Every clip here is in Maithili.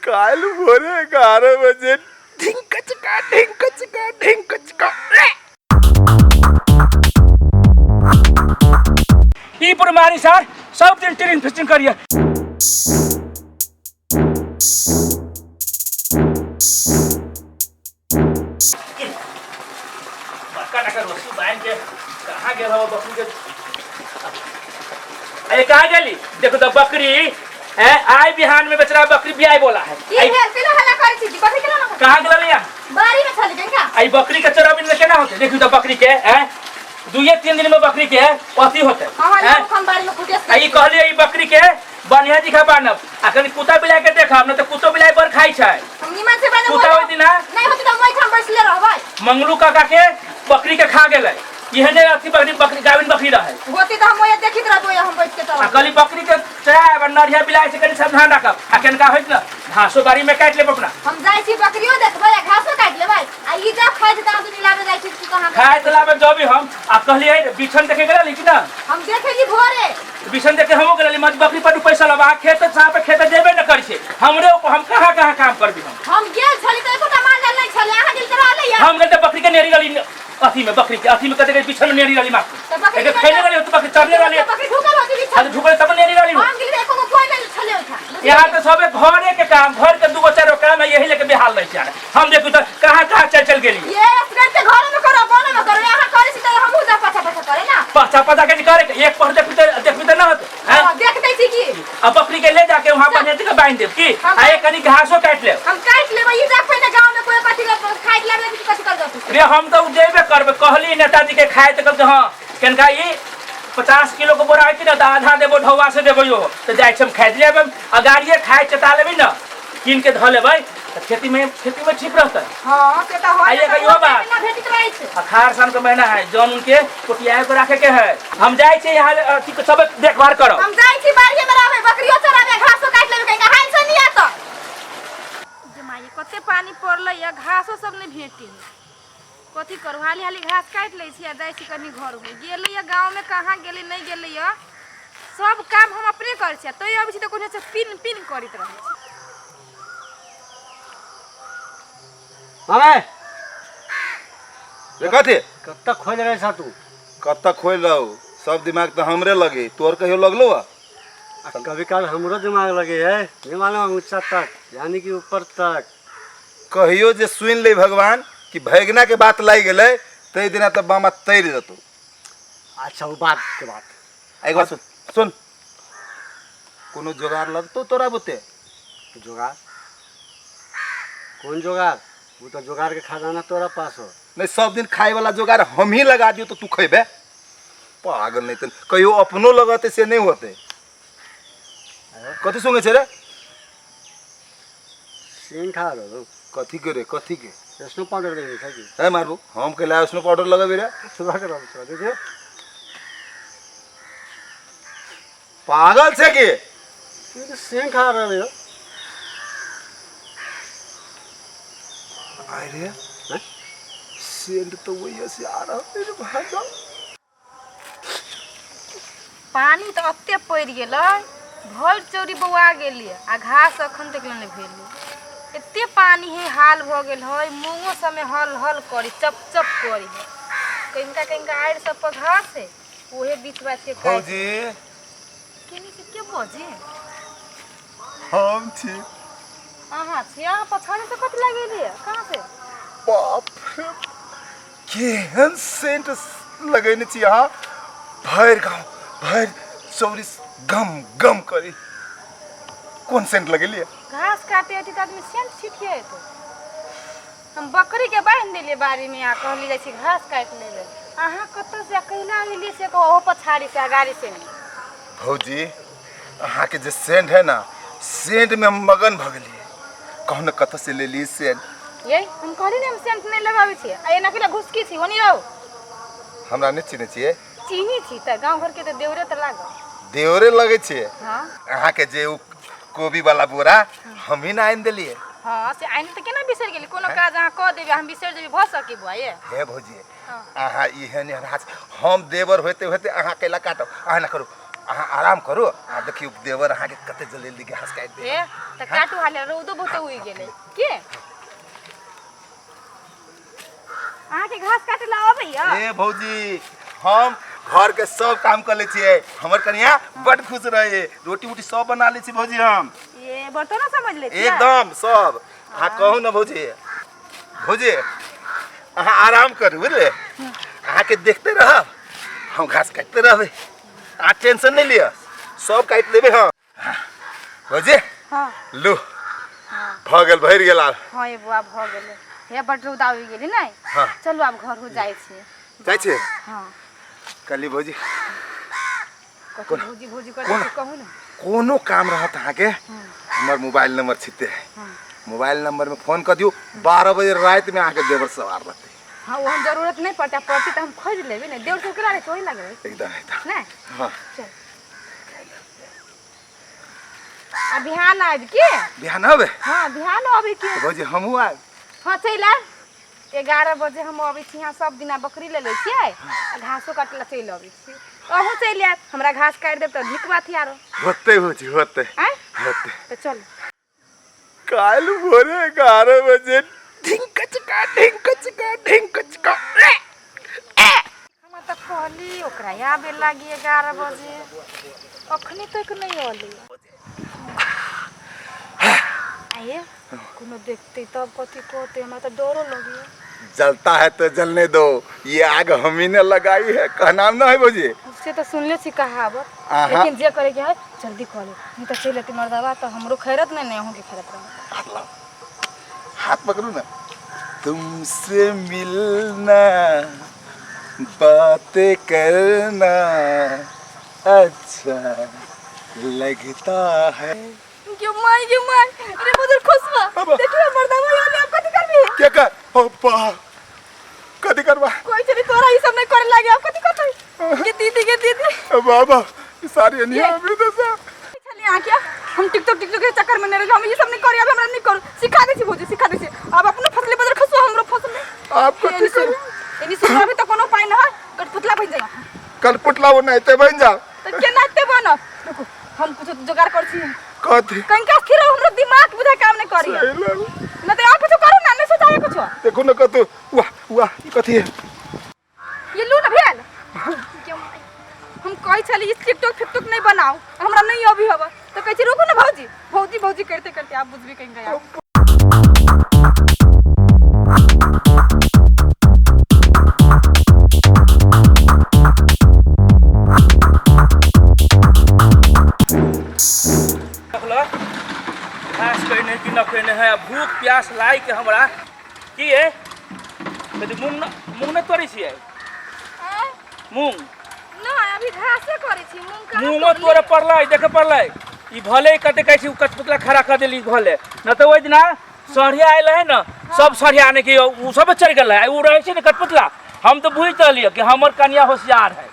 काल्हि भोरे 11 बजे ढिंकचका ढिंकचका ढिंकचका। ई बुढ़मारी सर सब दिन ट्रेन फिस्टिंग करिए। बड़का टाका रस्सी बांध के कहाँ गेल हवा बकरी के? अरे कहाँ गेली? देखो तो बकरी है, आय बिहान में बेचारा बकरी बियाय बोला है। की भेल? केना हल्ला करै छी? बकरी केना ना? कहाँ गेल यहाँ? बाड़ी में छली केना? आई बकरी के चराबिन में केना होते? देखियो तो बकरी के हैं, दुए तीन दिन में बकरी के अथी होते। हां। हैं? हम बाड़ी में खुटे। आ ई कहलिए ई बकरी के बढ़िया दिखा बानब आ कनी कुत्ता बिलाई के देखब न त कुत्तो बिलाई बड़ खाई छै। हम निमन से बानब। कुत्ता ओहि दिना नहीं होती त हम ओहिठाम बैसले रहबै। मंगलू काका के बकरी के खा गेलै। एहने अथी बकरी, बकरी गाभिन बकरी रहे। होती त हम ओहे देखित रहबै, हम बैठ के आ चलब। कहली बकरी के चरायब आ नरिया बिलाई से कनी सावधान राखब आ केनका होइत न घासो बाड़ी में काटि लेब अपना। हम जाइ छी, बकरियो देखबै आ घासो काटि लेबै आ ई जब खाइ छै त हम दुनू लाबे जाइ छी तू कहाँ? खाए त लाबे जबी हम। आ कहलियै बिछन देखे गेल कि ना? हम देखेली भोरे। बिछन देखे हमहूँ गेल, मत बकरी पर पैसा लबा खेत साफ खेत जेबे न करै छै हमरे ऊपर। हम कहाँ कहाँ काम करबी हम? हम गेल छली त एकोटा माल नहि छलै, अहाँ गेल त रहलै या। हम गेल त बकरी के नेरी रहली अथी में, बकरी के अथी में कते बिछन में नेरी रहली मार। त बकरी एके खैले रहली तो बकरी चढ़ले रहली। बकरी ढुकल होती बिछन। हाँ, ढुकल तब नेरी रहली। हम गेल त एको गो कोइ नहि छलै ओहिठाम। यहाँ तो सबे घरे के काम, घर के दूगो चार गो काम है, यही लेके बेहाल रहे छै। हम देखू तो कहाँ कहाँ चल चल गेली। ये असगर के घर में करो, बन में करो, अहाँ करै छी त हमहूँ जा पाछा पाछा करे ना। पाछा पाछा के करे के एक पर देखबी तो देखबी तो ना होते हैं? हाँ, देख दै छी की। अब बकरी के ले जाके वहां पर के बांध देब की हम- आ एक कनी घासो काट लेब। हम काटि लेबै, ई जा पहिने गाँव में कोई कथी खाइ के लाबे कि कथी कर दो। रे हम तो जेबे करबे। कहली नेताजी के खाए तो कहलकै हाँ, केनका ई 50 किलो के बोरा होइत ना तऽ आधा देबो ढौआ से देबो यो तऽ जाइ छी हम खाइ लेबै आ गाड़िए खाइ चता लेबै ना, कीन के धऽ लेबै तऽ खेती में ठीक रहतै। हाँ से तऽ होय। आइए कहियो बात। ना भेटित रहै छै। अखाड़ साल के महीना है, जौन उनके कोटियाए के रखे के है। हम जाइ छी यहाँ अथी के सब देखभाल करब। हम जाइ छी बाड़िए में रहबै, बकरियो चराबै, घासो काटि लेबै, कहीं हाल से नहीं आता। जमाई कते पानी पड़लै या घासो सब नहि भेटी है। कथी करू? हाली हाली घास काटि लै छी आ जाइ छी कनि घर में। गेलै या गाँवमे कहाँ गेलै नहि गेलै या। सब काम हम अपने करै छी आ तैयो अबै छी तऽ कोनो से पिन पिन करैत रहै छी। मामे। रे कथी? कत्ता खोज रहे छा तू? कत्ता खोल रहो? सब दिमाग तो हमरे लगे, तोर कहियो लगलो आ? आ कभी काल हमरो दिमाग लगे है, नहीं मालूम ऊंचा तक यानी कि ऊपर तक। कहियो जे सुन ले भगवान कि भैगना के बात लागि गेलै तै दिना तऽ बामा तैर जतो। अच्छा वो बात के बात। एक बात सुन सुन, कोनो जोगार लगतो तोरा बुते? जोगार? कौन जोगार? वो तो जोगार के खजाना तोरा पास हो। नहीं, सब दिन खाए वाला जोगार हम ही लगा दियो तो तू खेबे? पागल नहीं तो कहियो अपनो लगते से नहीं होते। कथी सुंगे छे रे? सीन खा रहो। कथी के रे, कथी के? स्नो पाउडर देने छै की? है मारबू हम के लाए स्नो पाउडर लगबे रे? सुबह के रहो छो देखियो। पागल छे की? ये तो सीन खा रहे हो। अरे सेंट तो वही से आ रहा है रे भाई। पानी तऽ एते पड़ि गेलै, भरि चौरी बौआ गेलियै आ घास अखन तक नहि भेलै। एते पानी है, हाल भऽ गेल है। मूँगो सबमे हल हल करी चप चप करी है। कनिका कनिका आड़ि सब पर घास है, उहे बीच बाच के काटि। भौजी। केनी से के बजे? हम छी। अहाँ छी? अहाँ पछाड़ी से कथी लगेलियै, कहाँ से? बाप रे, केहन सेंट लगेने छी अहाँ, भरि गाँव भरि चौरी गम गम करी। कोन सेंट लगेलियै? घास काटे अथी तऽ आदमी सेंट छिटिएतै। हम बकरी के बान्हि देलियै बाड़ी में आ कहली जाइ छी घास काटि लेबै। अहाँ कतऽ से आ कहिला एलियै से कहू, ओहो पछाड़ी से आ गाड़ी से नहि? भौजी, अहाँके जे सेंट है ना, सेंट में हम मगन भऽ गेलियै। कहू ने, कतऽ से लेलियै सेंट? ये हम कहली ने हम सेंट नहि लगाबै छियै आ एना केला घुसकी छी, ओनी रहू। हमरा नहि चिन्है छियै? चीनी छी तऽ गाँव घरके तऽ देवरे तऽ लागल। देवरे लगै छियै? हाँ। अहाँके जे ओ कोबी वाला बोरा हमही ने आनि देलियै। हाँ से आनि तऽ केना बिसरि गेली? कोनो काज अहाँ कऽ देबै हम बिसरि जेबै, भऽ सकी बुआ ये? हे भौजी, अहाँ एहन एहन हाथ, हम देवर होते होते अहाँ कैला काटब? अहाँ ना करू। अहाँ आराम करू आ देखियौ देवर अहाँके कते जल्दी जल्दी घास काटि दे। ए तऽ काटू हाले, रौदो बहुते उगि गेलै। के अहाँके घास काटे ला अबैया? ए भौजी, हम घर के सब काम कर लै छियै, हमर कनिया बड खुश रहे, रोटी उटी सब बना लै छी भौजी हम। ये बर्तनो समझ लै छियै? एकदम सब। अहाँ कहू ने भौजी। भौजी अहाँ आराम करू बुझलियै, अहाँके देखते रहब, हम घास काटते रहबै, अहाँ टेंशन नहि लिअ, सब काटि लेबै हम। भौजी हाँ। लू भऽ गेल, भरि गेल आब। हाँ ये बुआ भऽ गेलै, हे बड रौदा उगि गेलै ने। हाँ। चलू आब घर हो जाइ छी। जाइ छी? हाँ। कहली भौजी। कथी भौजी भौजी करै छी, कहू ने। कोनो काम रहत अहाँके, हमर मोबाइल नंबर छिते है, मोबाइल नंबर में फोन कर दियौ, 12 बजे राति में अहाँके देवर सवार रहतै। हाँ, वो हम जरूरत नहीं पड़ता, पड़ती तो हम खोज लेबै ने, देवर सब केला रहै छै ओही लागै एकदम एकदम नहीं। हाँ। चल आ बिहान आबि के। बिहान अबै? हाँ बिहान अबै के। तऽ भौजी हमहूँ आयब। हाँ चलि आयब, 11 बजे हम अबै छी यहाँ, सब दिना बकरी ले लै छियै आ घासो काटै लए चलि अबै छी, अहूँ चलि आयब, हमरा घास काटि देब तऽ नीक बात आरो। होतै भौजी होतै। आँय? होतै। तऽ चलू। काल्हि भोरे 11 बजे ढिंक चका ढिंक चका ढिंक चका। हमरा तऽ कहली ओकरा आबे लागी 11 बजे, अखनी तक नहीं अली। आये कोनो देखते तब कथी कहते, हमरा तऽ डरो लगे। जलता है तो जलने दो, ये आग हम ही ने लगाई है, कहना ना है भौजी। से तऽ सुनले छी कहावत, आहा। लेकिन जे करे के है जल्दी कऽ ले, नहीं तऽ चलि अयतै मर्दबा तऽ हमरो खैरत नहीं, नहीं अहूँके खैरत रहत। हाथ लाओ, हाथ पकड़ू ना। तुमसे मिलना बातें करना अच्छा लगता है। गे माय गे माय, अरे बुजुर्ग खुशबा बाबा। देखियो मर्दबा आले, अब कथी करबी? क्या कर अब्बा कथी करबा? कोई चली तोरा ई सब नहीं करे लागे, अब कथी करतै? गे दीदी गे दीदी। बाबा सारी अनिया अभी तो सा छली अहाँ के, हम टिकटॉक टिकटॉक के चक्कर में नहीं रही, हम ई सब नहीं करी, अब हमरा नहीं करू, सिखा दै छी भौजी, सिखा दै छी। अब अपनो फसले बदल खसो, हमरो फसले। आप कथी करू? एनी सुन, अभी तो कोनो उपाय न है, कठपुतला बन जाए। कठपुतला वो नहीं ते बन जा। तो केना ते बनब? रुकू हम कुछ जुगाड़ कर छी। कथी? कहीं का स्थिर रहो, हमरो दिमाग बुझा काम नहीं करी। न तो आप कुछ करू ना, नहीं सोचाए कुछ। देखो न कतु, वाह वाह ई कथी है? ये लू ना भेल। हम कहै छली ई टिकटॉक फिकटॉक नहीं बनाओ, हमरा नहीं अभी हवा, तो कहै छी रुकू ना भौजी भौजी भौजी करते करते आप बुझबी कहीं गया। देखल घास कहिने कि न कहिने है, भूख प्यास लाइ के हमरा की है? कथी मूंग न, मूंग न तोड़ै छियै? आँय? मूंग? नहीं अभी घासे करै छी, मूंग कहाँ मूंगो तोड़लियै? तोड़े पड़लै, देखे पड़लै। ई भले कते कहै छी उ कचपुतला खड़ा कर देली भले, न तऽ ओहि दिना सढ़िया आयल है न, सब सढ़िया आने के उ सब चढ़ि गेलै, उ रहै छै ने कठपुतला। हम तऽ बुझि रहलियै कि हमर कनिया होशियार है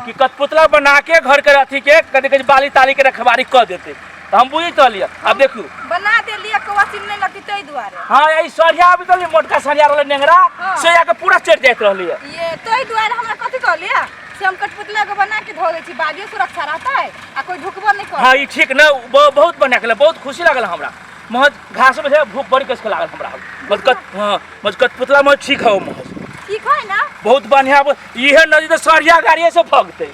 कि कठपुतला बना के घर के अथी के कते कहै छै बाली ताली के रखवारी कऽ देतै, तऽ हम बुझि रहलियै। आब देखू बना देलियै, कौआ चिन्ह नहीं लगती ताहि दुआरे। हाँ ई सढ़िया आबि रहलै, मोटका सढ़िया रहलै नेंगरा, हाँ। से आके पूरा चढ़ि जाइत रहलै। ये ताहि दुआरे हमरा कथी कहलियै से हम कठपुतला के बना के धो दै छी, बालियो सुरक्षा रहता है आ कोई ढुकबो नहीं करत। हाँ ई ठीक न, बहुत बढ़िया केलक, बहुत खुशी लागल हमरा। महज घास में भूख बड़ी कस के लागल हमरा। मज हाँ, मज कठपुतला मज ठीक है, महज ठीक है ना, बहुत बढ़िया। इहे नदी तो सरिया गाड़िए से भगते,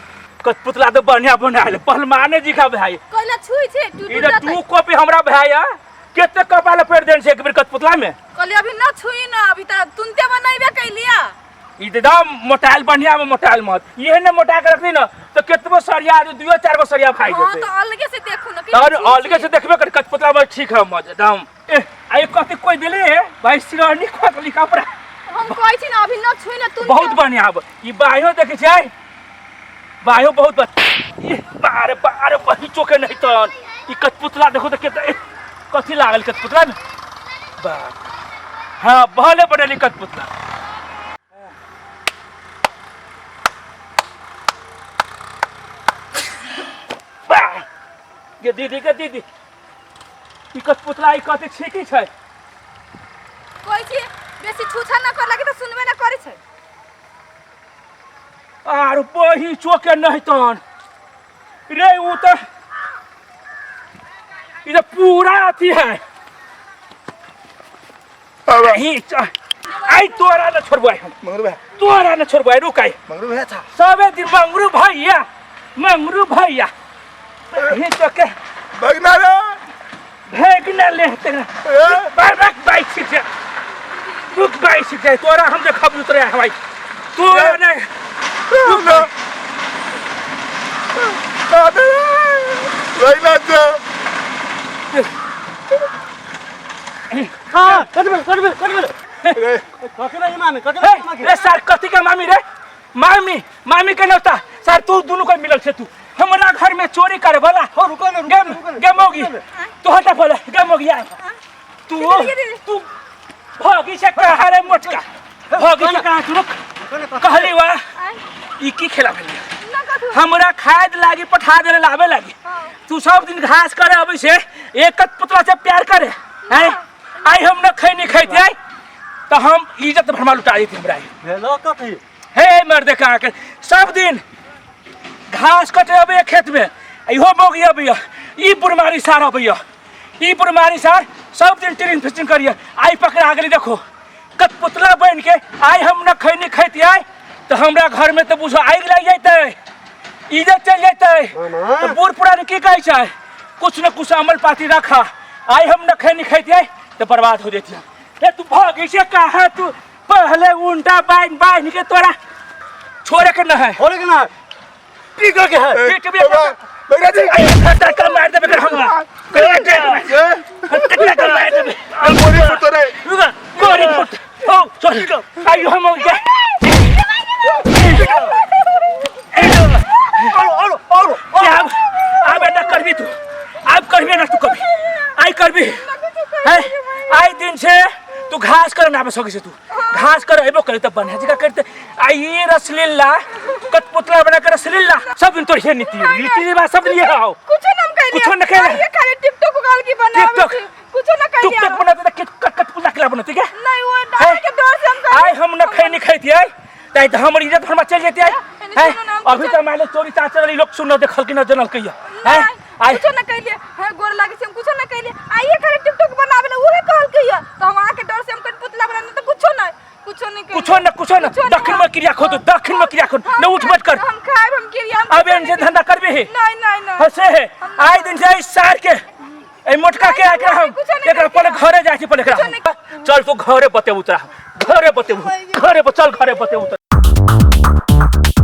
कठपुतला तो बढ़िया बनायल पहलवाने जी का भाई। कोइला छुई छे टूट इधर जातै। 2 कॉपी हमरा भाई है, केते कपाल लपेट देन छै एक बेर कठपुतला में। कहलियै अभी न छुई ना, अभी त तुनते बनैबे कैलिया। ई त एकदम मोटाइल बढ़िया में मोटाइल मत, इहे ने मोटा के रखली न तो केतबो सरिया आदमी दुइयो चार गो सरिया भाग हां जेतै। तो अलगे से देखू न, और अलगे से देखबे कर कठपुतला में ठीक है मत एकदम। ए आई कथि कोई देली है भाई सिरहनी खोकली कपड़ा। हम कहै छी ना अभी न छुई ना तुनते। बहुत बढ़िया। अब ई बायो देखै छै, बायो बहुत ई बारे बारे बही चोके नहीं तन। ई कठपुतला देखो त केते कथि लागल कठपुतला में। बाप हाँ भले बनेली कठपुतला। गे दीदी गे दीदी, ई कठपुतला ई कथि छिकी छै? कहै छी बेसी छूछा न कर लागे त सुनबे न करै छै। आर बही चोके नहीं तन। रे उ तो ई तो पूरा अथी है नहीं आई तोरा न छोड़बो आई हम मंगरू भैया तोरा न छोड़बो आई रुक आई मंगरू भैया था सबे दिन मंगरू भैया मंगरू भैया ही तो के भगना रे भेग न ले तेरा बार बार बाइक सीख जा रुक बाइक सीख जा तोरा हम देखब उतरे हवाई तोरा न रुक ना भगना जा हाँ कट गेल कट गेल कट गेल रे कथी भेल मामी कथी हे, भेल मामी रे सर कथी के मामी रे मामी मामी के नौता सर तू दुनू के मिलल छे तू हमरा घर में चोरी करे वाला हो रुको ने रुको गेम ने, रुको ने। गेम होगी तू हटा बोला गेम होगी यार तू तू भागी से कहा रे मोटका भागी से कहा तू रुक रुको ने, कथी कहली वा ई की खेला भेल हमरा खाद लागी पठा देले लावे लागी तू सब दिन घास करे अबै से एक पुतला से प्यार करे हैं आई हम न खैनी खैते आई तो हम इज्जत भरमा लुटा देती हमरा भेलो कथी हे मर्द कहाँ के सब दिन घास कटे अबैया खेत में इहो मौगी अबैया ई बुढ़मारी सार अबैया ई बुढ़मारी सार सब दिन ट्रेन फिचिंग करिए आई पकड़ा गेली देखो कठपुतला बन के आई हम न खैनी खैती आई तो हमरा घर में तो बुझो आगि लागि जैते इज्जत चल जैते मामा। तो बूढ़ पुरान की कहै छै कुछ न कुछ अमल पाती रखा आई हम न खैनी खैती आई तो बर्बाद हो जैती ए तू भागी से कहा तू पहले उल्टा बांध बांध के तोरा छोड़े के न है छोड़े के ना पीटे के है पीट भी भगना जी खतरा का मार देबे कर हमरा खतरा का मार देबे गोरी फुट रे रुका गोरी फुट ओ चल आइयो हम हो गया और और और अब अब ना करबी तू अब करबी ना तू कभी आई करबी है आई दिन से तू घास कर ना आबे सकै छै तू घास कर अयबो करे तब बढ़िया जगह करते आ ये रसलीला कठपुतला बना कर रसलीला सब दिन तोर हे नीति नीति के बात सब लिए आओ कुछो ना हम कुछो न कैले। ये खाली टिकटॉक उगाल की बनावे टिकटॉक। छी। कुछो ना टुक कैले टुक बनाते त कट कठपुतला केला बनाते क्या नहीं वो डर के डर से हम कैले। आय हम न खैनी खैती आय ताई त हमर इज्जत भरमा चल जेती आय एने हैं? सुनो ना, हम अभी कुछो- त माने चोरी चाचर वाली लोग सुन देखल कि न जनल कहिया हैं नहीं, आय कुछो ना कैले हां गोर लागे से हम कुछो ना कैले आइए खाली टिकटॉक बनावे ला उहे कहल के ये तो हम आके डर से हम कठपुतला बनाने तो कुछो ना कुछो नहीं कैले कुछो न कुछो न कुछो ना। दक्षिण में क्रिया खो दक्षिण में क्रिया खो न उठ बैठ कर हम खाएब हम क्रिया हम अब एहन से धंधा करबे हे नहीं नहीं नहीं हसे हे आय दिन से ई सार के ए मोटका के आके हम कुछो नहीं एकरा पहले घरे जाइ छी पहले एकरा हम। चल तू घरे बतेबू तोरा हम। घरे बतेबू घरे चल घरे बतेबू तोरा।